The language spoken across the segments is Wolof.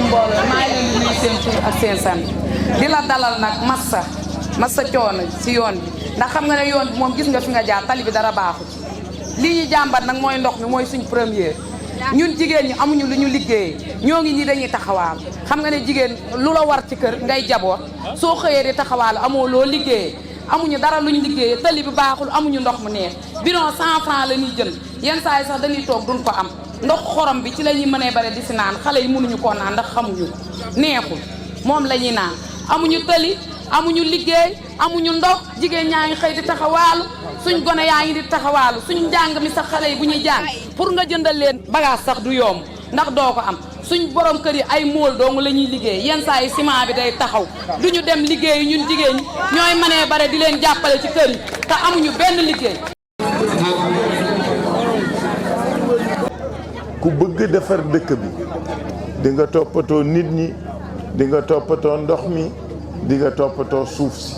mbooloo maa ngi leen di nuyu seen tur ak seen sant di la dalal nag massa coono si yoon bi ndax xam nga ne yoon bi moom gis nga fi nga jaar tali bi dara baaxu ci lii ñu jàmbat nag mooy ndox mi mooy suñ première ñun jigéen ñi amuñu lu ñu liggéeyee ñoo ngi ñi dañuy taxawaal xam nga ne jigéen lu la war ci kër ngay jaboot soo xëyee di taxawaal amoo loo liggéeyee amuñu dara luñ liggéeyee tali bi baaxul amuñu ndox mu neex bidon 100 francs la ñuy jënd yenn saa yi sax dañuy toog duñ ko am ndox xorom bi ci la ñuy mënee bare di si naan xale yi mënuñu koo naan ndax xamuñu neexul moom la ñuy naan amuñu tali amuñu liggéey amuñu ndox jigéen ñaa ngi xëy di taxawaalu suñ gone yaa ngi di taxawaalu suñ njàng mi sax xale yi bu ñuy jàng pour nga jëndal leen bagage sax du yomb ndax doo ko am suñ borom kër yi ay mool dong la ñuy liggéey yenn saa yi ciment bi day taxaw duñu dem liggéey ñun jigéen ñi ñooy mënee bare di leen jàppale ci kër yi te amuñu benn liggéey. ku bëgg defar dëkk bi di nga toppatoo nit ñi di nga toppatoo ndox mi di nga toppatoo suuf si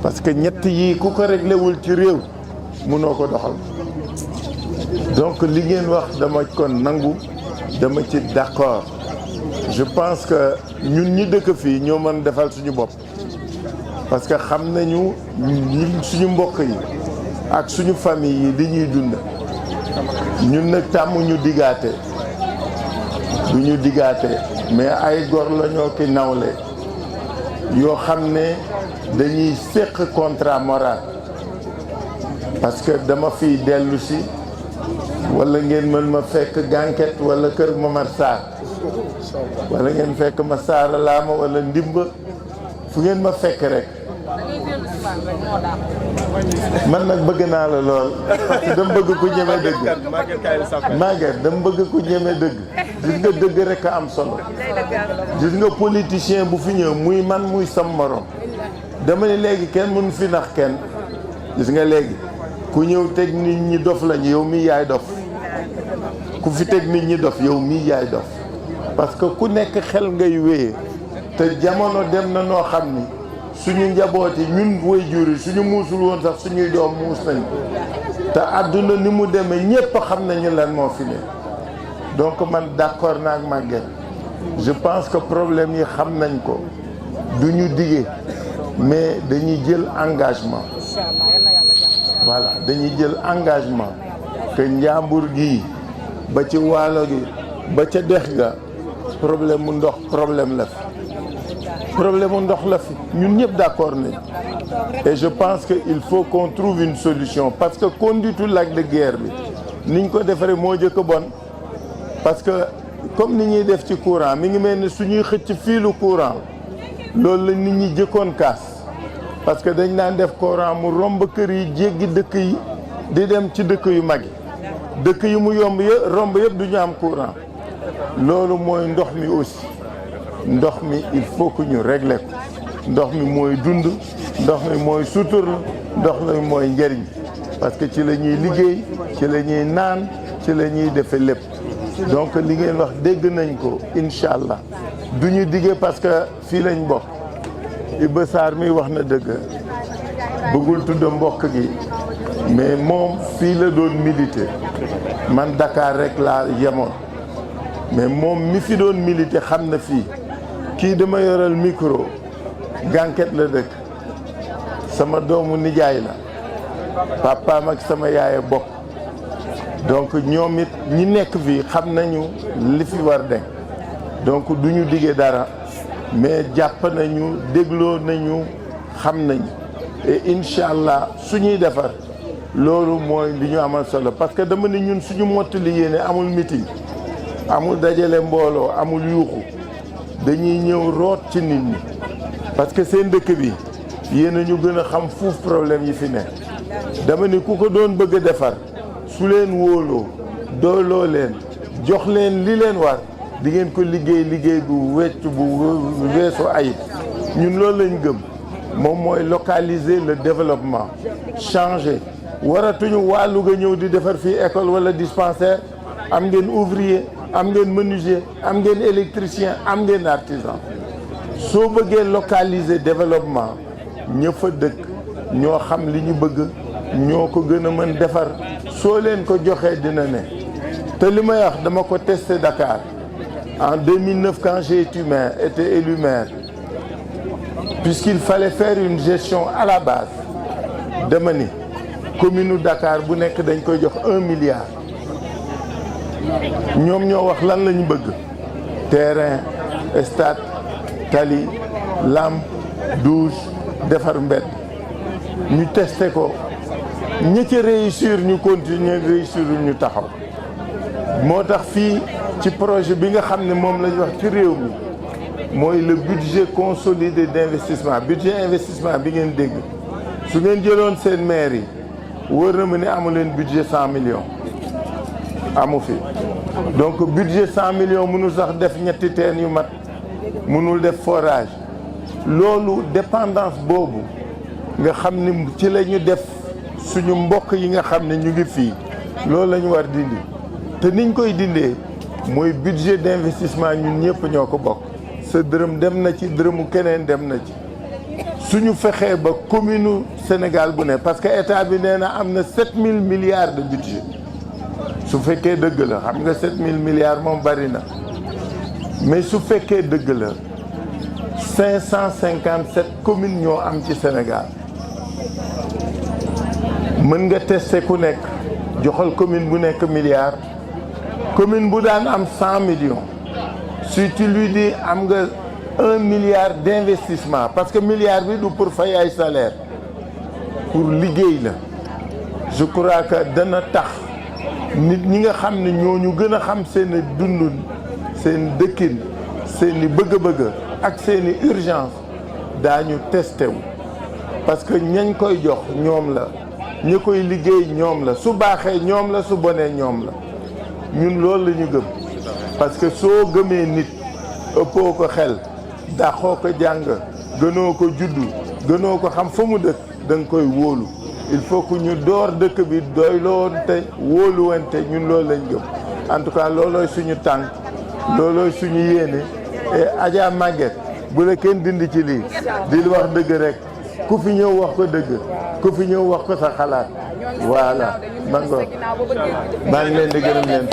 parce que ñett yii ku ko réglé wul ci réew mënoo ko doxal donc li ngeen wax dama kon nangu dama ci d'accord je pense que ñun ñi dëkk fii ñoo mën defal suñu bopp parce que xam nañu ñun suñu mbokk yi ak suñu famille yi di ñuy dund ñun nag tàmm ñu digaate du ñu digaate mais ay gor la ñoo ki nawle yoo xam ne dañuy séq contrat moral parce que dama fiy dellu si wala ngeen mën ma fekk Gànket wala kër Momar Sarr wala ngeen fekk ma Saara Laama wala Ndimba fu ngeen ma fekk rek man nag bëgg naa la lool parce que dama bëgg ku ñeme dëgg Maguette dama bëgg ku ñeme dëgg gis nga dëgg rek a am solo gis nga politicien bu fi ñëw muy man muy sam morom dama ne léegi kenn mënu fi nax kenn gis nga léegi ku ñëw teg nit ñi dof lañu yow mii yaay dof ku fi teg nit ñi dof yow mii yaay dof parce que ku nekk xel ngay wéyee te jamono dem na noo xam ni suñu njaboot yi ñun waajur yi suñu muusul woon sax suñuy doom muus nañ te àdduna ni mu demee ñépp xam nañu lan moo fi ne donc man d'accord naa ak Maguette je pense que problème yi xam nañ ko du ñu dige mais dañuy jël engagement voilà dañuy jël engagement que Njàmbur gi ba ci Waalo gi ba ca dex ga problème mu ndox problème la fi problème mu ndox la fi ñun ñëpp d'accord nañ et je pense que il faut qu'on trouve une solution parce que conduite lac de Guiers bi niñ ko defaree moo jëkk bon parce que comme ni ñuy def ci courant mi ngi mel ni suñuy xëcc fiilu courant loolu la nit ñi jëkkoon kaas parce que dañ daan def courant mu romb kër yi jéggi dëkk yi di dem ci dëkk yu mag yi dëkk yi mu yomb yë romb yëpp du ñu am courant loolu mooy ndox mi aussi ndox mi il faut que ñu régler ko ndox mi mooy dund ndox mi mooy sutur ndox mi mooy njëriñ parce que ci la ñuy liggéey ci la ñuy naan ci la ñuy defe lépp donc li ngeen wax dégg nañ ko incha allah du ñu diggee parce que fii lañ bokk Iba Sarr mi wax na dëgg bëggul tudd mbokk gi mais moom fii la doon militer man Dakar rek laa yemoon mais moom mi fi doon militer xam na fii kii dama yoral micro Gànket la dëkk sama doomu nijaay la papaam ak sama yaay bokk donc ñoom it ñi nekk fii xam nañu li fi war de donc du ñu diggee dara mais jàpp nañu dégloo nañu xam nañu et incha allah suñuy defar loolu mooy li ñu amal solo parce que dama ne ñun suñu mottali yéene amul meeting amul dajale mbooloo amul yuuxu dañuy ñëw root ci nit ñi parce que seen dëkk bi yéen a ñu gën a xam fuuf problème yi fi ne dama ni ku ko doon bëgg a defar su leen wóoloo dooloo leen jox leen li leen war di ngeen ko liggéey bu wecc bu weesu ayib ñun loolu lañ gëm moom mooy localiser le développement changer waratuñu waa Louga ñëw di defar fii école wala dispensaire am ngeen ouvrier am ngeen menuisier am ngeen électricien am ngeen artisan soo bëggee localiser développement ña fa dëkk ñoo xam li ñu bëgg ñoo ko gën a mën defar soo leen ko joxee dina ne te li may wax dama ko testé Dakar En 2009, quand j'ai été élu maire, puisqu'il fallait faire une gestion à la base, dama ni commune Dakar bu nekk dañ koy jox 1 milliard. ñoom ñoo wax lan la ñu bëgg terrain, stade, tali, lampe, douche, defar mbedd. ñu testé ko ñi ci réussir ñu continuer réussir ñu taxaw. moo tax fii ci projet bi nga xam ne moom la ñu wax ci réew mi mooy le budget consolidé d'investissement budget investissement bi ngeen dégg su ngeen jëloon seen maire yi wóor na ma ne amu leen budget 100 millions amu fi donc budget 100 millions mënul sax def ñetti teen yu mat mënul def forage loolu dépendance boobu nga xam ni ci la ñu def suñu mbokk yi nga xam ne ñu ngi fii loolu la ñu war dindi te niñ koy dindee mooy budget d'investissement ñun ñëpp ñoo ko bokk sa dërëm dem na ci dërëmu keneen dem na ci suñu fexee ba commune Sénégal bu ne parce que état bi nee na am na 7000 milliards de budget su fekkee dëgg la xam nga 7000 milliards moom bari na mais su fekkee dëgg la 557 communes ñoo am ci Sénégal mën nga tester ku nekk joxal commune bu nekk milliard commune bu daan am 100 millions si tu lui dis am nga 1 milliard d'investissement parce que milliard bi du pour fay ay salaire pour liggéey la je crois que dana tax nit ñi nga xam ne ñooñu gën a xam seen dundun seen dëkkin seen i bëgg-bëgg ak seen i urgence daañu testé wu parce que ñañ koy jox ñoom la ñi koy liggéey ñoom la su baaxee ñoom la su bonee ñoom la ñun loolu la ñu gëm parce que soo gëmee nit ëppoo ko xel dàqoo ko jàng gënoo ko juddu gënoo ko xam fa mu dëkk da nga koy wóolu il faut que ñu door dëkk bi doyloonte wóoluwante ñun loolu lañ gëm en tout cas loolooy suñu tànk loolooy suñu yéene et Adja Maguette bu la kenn dindi ci lii di wax dëgg rek ku fi ñëw wax ko dëgg ku fi ñëw wax ko sa xalaat voilà man maa ngi leen di gërëm leen